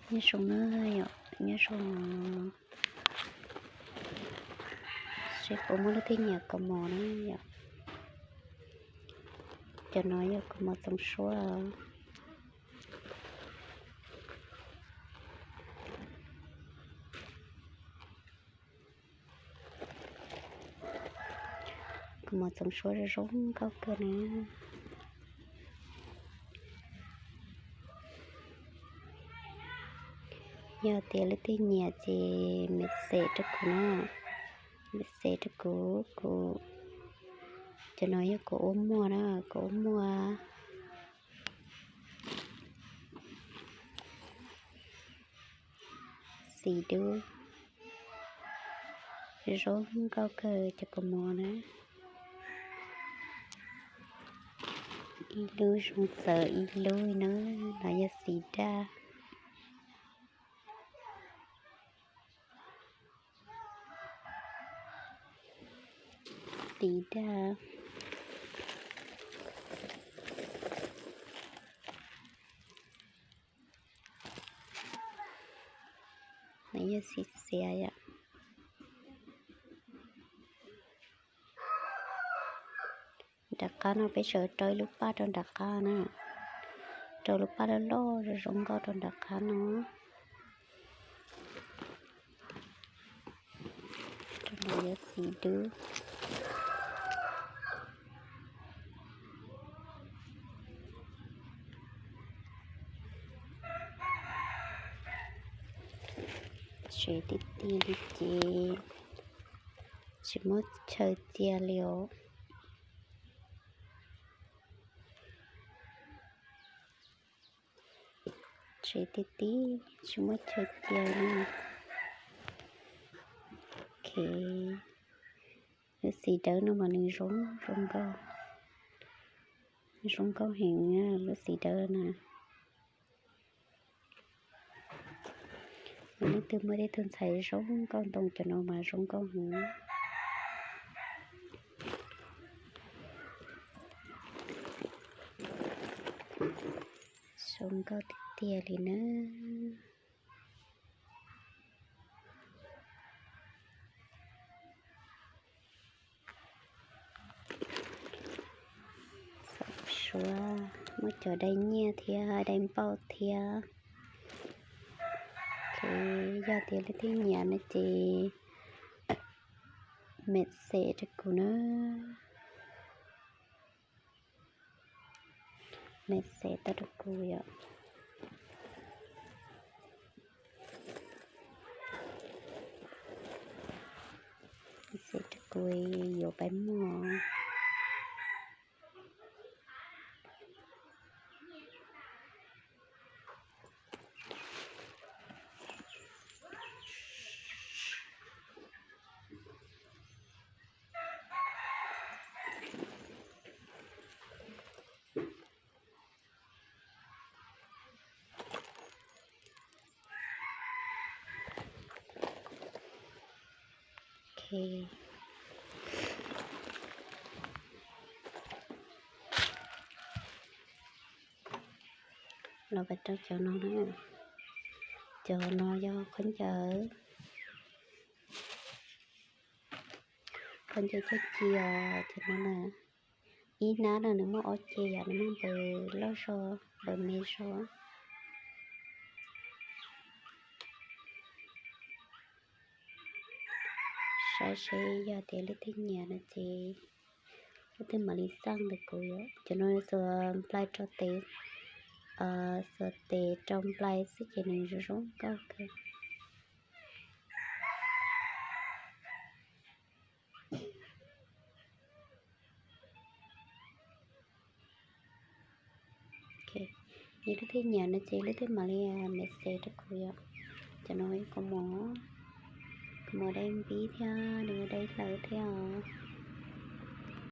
Nyob zoo na yom, nyob zoo. Seb puas muaj leej twg nyiam kaus mom na yom. Cov no yog kaus mom txoov suab. Kaus mom txoov suab zoo zoo nkauj kawg na. Yog tias leej twg nyiam ces message rau kuv na, message rau kuv, kuv, cov no yog kuv ua muag na, kuv ua muag xim dub, zoo nkauj kawg cov kaus mom na. Ib lub zoo txawv ib lub na, no yog xim daj. Xim daj. No yog xim xiav yom. Nram qab no peb sawv rau ib lub paj rau nram qab na, rau lub paj loj loj zoo zoo nkauj rau nram qab no. Rau no yog xim dub. Tsev tiag tiag li ces tsis muaj chaw cia li os. Tsev tiag tiag tsis muaj chaw cia li. Ok, lub xim dawb no mas nws zoo zoo nkauj, zoo nkauj heev lub xim dawb na. Yog leej twg muaj tej tug ntxhais zoo nkauj ntoo cov no mas zoo nkauj heev. Zoo nkauj tiag tiag li na. Suav, muaj cov dai nyiaj thiab dai npauj thiab. Ces yog tias leej twg nyiam no ces message rau kuv na. Message tau rau kuv yom. Message rau kuv yuav pab muag. Ok. Los pais rau cov no na. Cov no yog khaub ncaws, khaub ncaws coj cia cov no na. Ib hnab no nws muaj ob ce yom, nws muaj npawg loj zog npawg me zog. Saib seb yog tias leej twg nyiam no ces leej twg mam li xaj ntawm kuv. Cov no xuas nplai rau tes, xuas tes rau nplai xwb ces nws zoo zoo nkauj kawg. Yog leej twg nyiam no ces leej twg mam li message rau kuv yom. Cov no yog kaus mom, kaus mom dai npib thiab, nws dai hlaws thiab os.